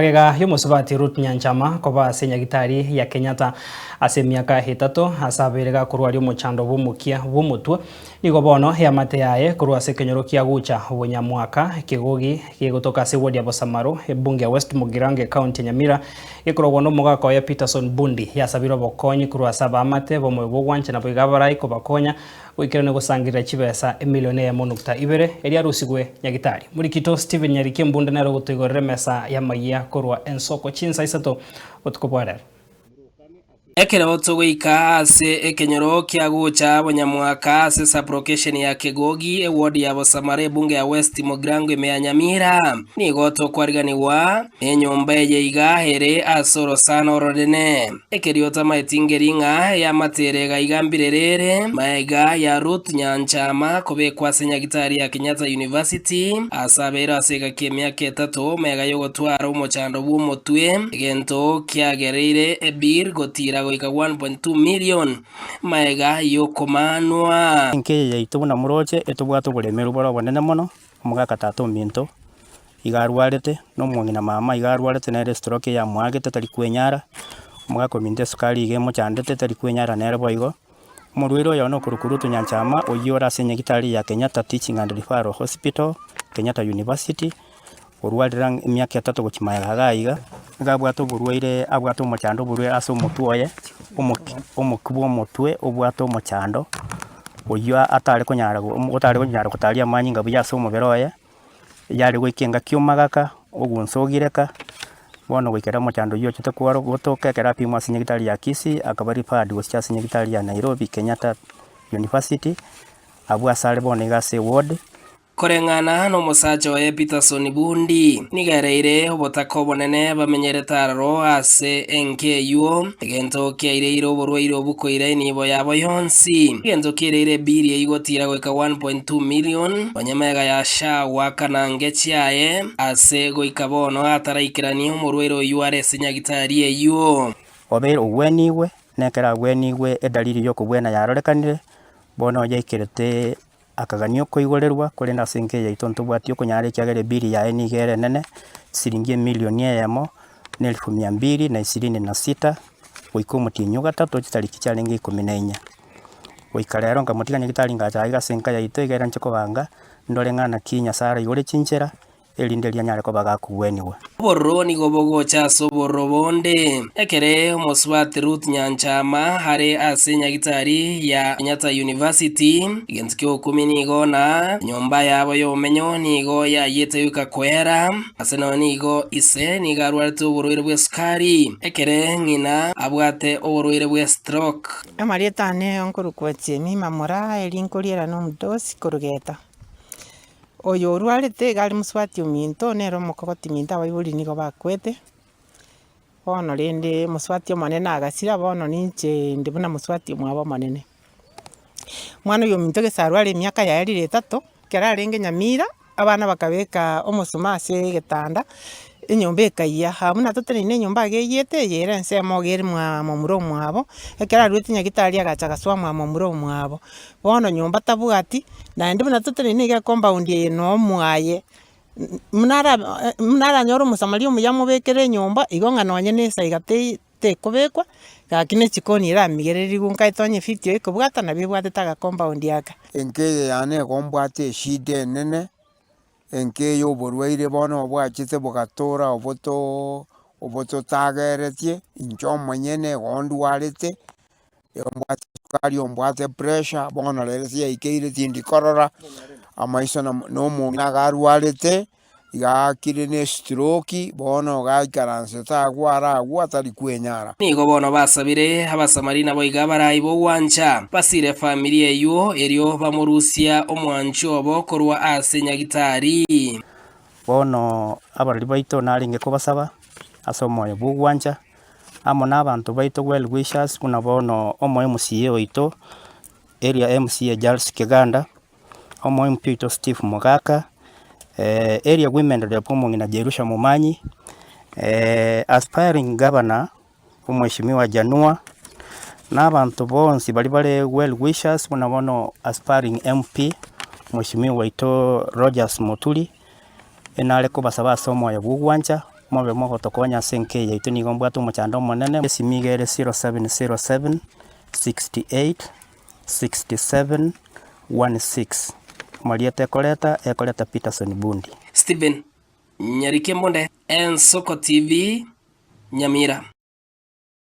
Magega y'omosubati Ruth Nyanchama koba ase nyagitari ya Kenyatta ase emiaka etato ase abeire gakorwaria omochando bw'omokia bw'omotwe, nigo bono eamate yaye korwa ase ekenyoro kia Gucha Bonyamwaka Kegogi gegotoka ase eward ya Bosamaro ebunge ya West Mugirango ecounty ya Nyamira gekorogwa nomogaka oye Peterson Bundi yasabire obokonyi korwa ase abaamate b'omoyo bw'ogwancha naboigo abarai kobakonya Goikerania gosangerera chibesa emilioni eyemo nukta ibere, eria arusigwe nyagitari. Morikito Stephen Nyariki Embunde nere ogotoigorera emesa y'amayia korwa ensoko chinsa isato botuko bwa rero. Ekero togoika ase ekenyoro kia gocha Bonyamwaka ase sub-location ya Kegogi, eward ya Bosamara ebunge ya West Mugirango ime ya Nyamira, nigo tokwariganigwa nenyomba eye iga ere ase orosana oronene. Ekerio tamaeti ngeri ng'a eamate ere igaigambire rere maega ya Ruth Nyanchama kobekwa ase nyagitari ya Kenyatta University ase abeire ase egaki emiaka etato mega yogotwara omochando bw'omotwe egento kiagereire ebill gotira goika 1.2 million maega yokomanwa. Enka eye yaito buna moroche etobwate oboremeru bore obonene mono, omogaka tata ominto iga arwarete, na omong'ina mama iga arwarete nere estroke yamoagete tari kwenyara, omogaka ominto esukari iga emochandete tari kwenyara nere boigo. Omorwaire oyo nokorokwa Ruth Nyanchama oyio ore ase enyagitari ya Kenyatta Teaching and Referral Hospital, Kenyatta University, orwarire ang'e emiaka etato gochia magega iga iga, nigo abwate oborwaire abwate omochando oborwaire ase omotwe oye, omoki omoki bwa omotwe obwate omochando, oyio atare konyara otare konyara gotaria amanyinga buya ase omobere oye. Yare goika engaki omagaka, ogunsa ogireka, bono goikera omochando oyio ochete kwaro gotoka ekero apimwa ase nyagetari ya Kisii, akaba referred gochia ase nyagetari ya Nairobi Kenyatta University, abwo ase are bono iga ase eward. Koreng'ana nomosacha oye Peterson Bundi, nigo ereire obotaka obonene bamenyerete aroro ase enka eyio, Egento kiaireire oborwaire obwo koira enibo yabo yonsi. Egento kiaireire ebiri eyio gotiira goika 1.2 million, onye mega ya SHA goakana nge chiaye, ase goika bono ataraikerania omorwaire oyio are ase nyagitari eyio. Obeire ogwenigwe, na ekero agwenigwe edalili y'okobwena yarorekanire, bono yaikerete akagania okoigorerwa, korende ase enka yaito ntobwati okonyara ekiagera ebili yaye nigo ere enene, siringi emilioni eyemo, na elfu mia mbili na ishirini na sita, goika omotienyi o gatato chitariki chiarenge ikomi na inye. Goika rero nkamotiga nyagetari ngacha aiga ase enka yaito egere nche kobanga, ndore ng'a naki Nyasaye araigore chinchera, erinde rianyare koba gakogwenigwa. Obororo nigo bogocha ase obororo bonde. Ekere omosubati Ruth Nyanchama are ase nyagitari ya Kenyatta University, egento ki'ogokumia nigo na enyomba yabo y'obomenyo nigo yayiete goika koera. Ase nonya nigo ise nigo arwarete oborwaire bw'esukari, ekere ng'ina abwate oborwaire bw'estroke. Amarieta ane nkorokwa Jemimah Moraa, eri nkoriera na omodosi korwa Geta. Oyo orwarete iga are mosubati ominto, nere omokogoti minto abaibori nigo bakwete, bono rende mosubati omonene agasira bono ninche inde buna mosubati omwabo omonene. Omwana oyo ominto gese arware emiaka yaye rire etato, ekero arenge nyamira, abana bakabeka omosuma ase egetanda, enyomba ekayia, aa buna toteneine enyomba iga eyete, eye ere ensemo iga ere mwa momura omwabo, ekero aruete nyagetari agacha agasoa mwa momura omwabo. Bono nyomba tabwati, naende buna toteneine iga ecompound eye no omwaye, buna ara buna aranyore omosamaria omuya amobekere enyomba, igo ng'a nonye na esaiga tei tekobekwa, gaki na echikoni eramigererigwe nkaete onye efifty ekobwata nabo ebwatete agacompound aka. Enka eye yane igo mbwate eshida enene, enka eye oborwaire bono bwachete bogatora obotoo obototageretie, inche omonyene igo ndwarete, ombwate esukari, ombwate epressure, bono rero ase yaikeire tindi korora, amaiso na na omong'ina iga arwarete, iga aakire na estroke, bono iga aikaransete agwo are agwo atari kwenyara. Nigo bono basabire Abasamari naboigo abarai b'ogwancha, basire efamiri eyio, erio bamorusia omwanchi obo korwa ase nyagitari. Bono abarori baito narenge kobasaba ase omoyo bw'ogwancha, amo na abanto baito well wishers buna bono omo MCA oito, area MCA Charles Kiganda, omo MP oito Steve Mogaka, area women rep omong'ina Jerusha Momanyi, aspiring governor omweshimiwa Janua, na abanto bonsi baria bare well wishers buna bono aspiring MP, mweshimiwa oito Rogers Muturi, nare kobasaba ase omoyo bwa ogwancha. Mobe mogotokonya ase enka eye yaito nigo mbwate omochando omonene, esimi iga ere 0707 68 67 16. Amarieta ekoreta, ekoreta Peterson Bundi. Stephen Nyarike Mbonde, Ensoko TV, Nyamira.